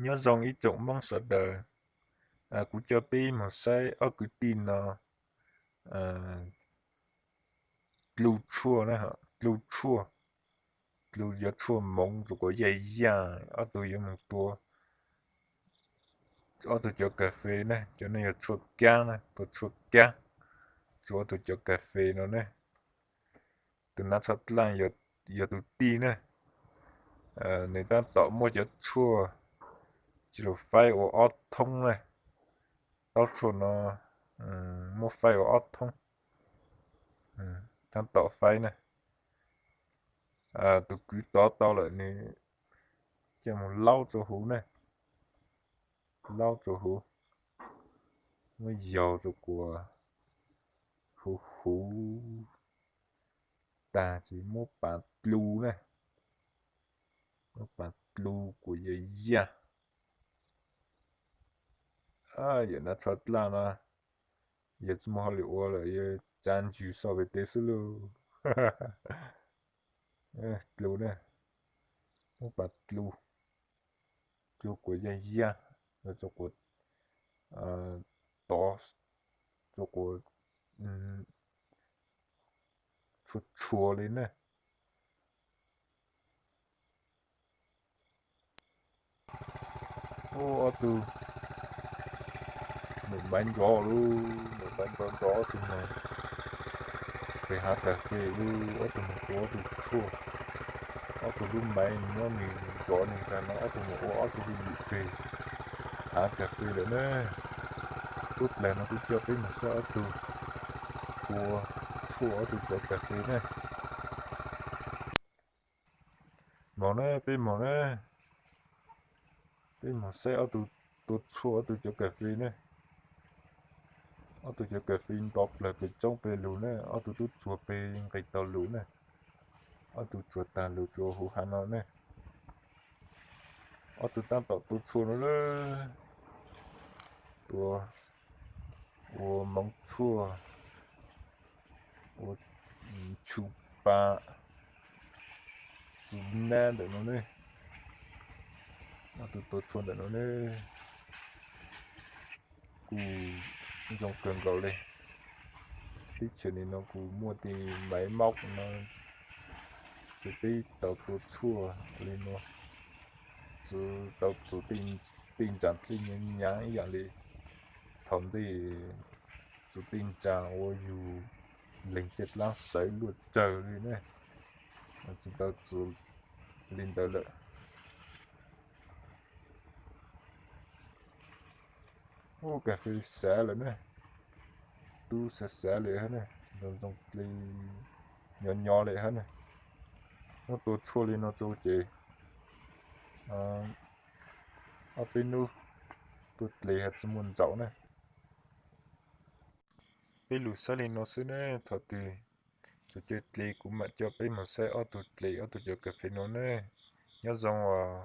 Nyob zoo ib tsoom Hmoob sawv daws, kuv coj peb mus saib ob kwv tij no dlu tshuaj na, dlu tshuaj, dlu cov tshuaj moov rau kuv yaj yaj, ob tug yuav mus tua ob tug cov kas fes na, cov no yog tshuaj kaab na, tua tshuaj kaab rau ob tug cov kas fes no ne. Tus nab txhob dlaj yog tus tij na, nws tab tom muab cov tshuaj tsis lug faib ua ob thoob na, taub tshuaj no muab faib ua ob thoob, tab tom faib na. Tus kwv tov tau lawm nws coj mus laub rau huv ne, laub rau huv, muab yaug rau kuv huv huv tag ces muab pav dlu ne, muab pav dlu kuv yaj yaj. Yog nab txhob dlaj no yog tsis muaj hauj lwm ua lawm yog tsa ntsws xauj pem teb xwb lauj. Dlu ne, muab pav dlu, dlu kuv yaj yaj, rau kuv tov, rau kuv tshua tshua li ne. Ub, ob tug mus maiv nrov lauj, mus maiv nrov nrov ob tug no. Pem hav kas fes lauj, ob tug mus tua ob tug tshuaj, ob tug lub maiv nyob nws nrov nws tag no ob tug mus ua ob tug lub yim pem hav kas fes lawm ne. Tub plag no kuv coj peb mus saib ob tug tua tshuaj ob tug cov kas fes ne. Mog ne, peb mog ne, peb mog saib ob tug tua tshuaj ob tug cov kas fes ne. Ob tug cov kas fes nrov plawg pem roob pem lug ne, ob tug tub tsuag pem nqis taug lug ne. Ob tug tsuag tag lug tsuas huv hav no ne. Ob tug tab tom tua tshuaj no lawm. Tua ua moov tshuaj, ua tshu pa, txiv nab ntawm no ne. Ob tug tua tshuaj ntawm no ne. Kuj zoo kawg nkaus li. Teb chaws nim no kuj muaj tej maiv mauj no, ces peb tau tua tshuaj li no, txuv tau txuv tej ntsa dlej nyav nyav ib yam li thaum ntej txuv tej ntsa ua yug leeg caj dlaab sawv luaj tsawg li ne, tsis tau txuv li ntawd lawm. Ub, kas fes xav lawm ne, tub xav xav li hab ne, zoo zoo li nyo nyo li hab ne. Muab tua tshuaj li no rau ces ob peb hnub tuaj dle hab tsis muaj ntsaum ne. Peb lug saib li no xwb ne, thaum twg tsuas caw dle kuv mam coj peb mus saib ob tug dle ob tug cov kas fes no ne. Nyob zoo os.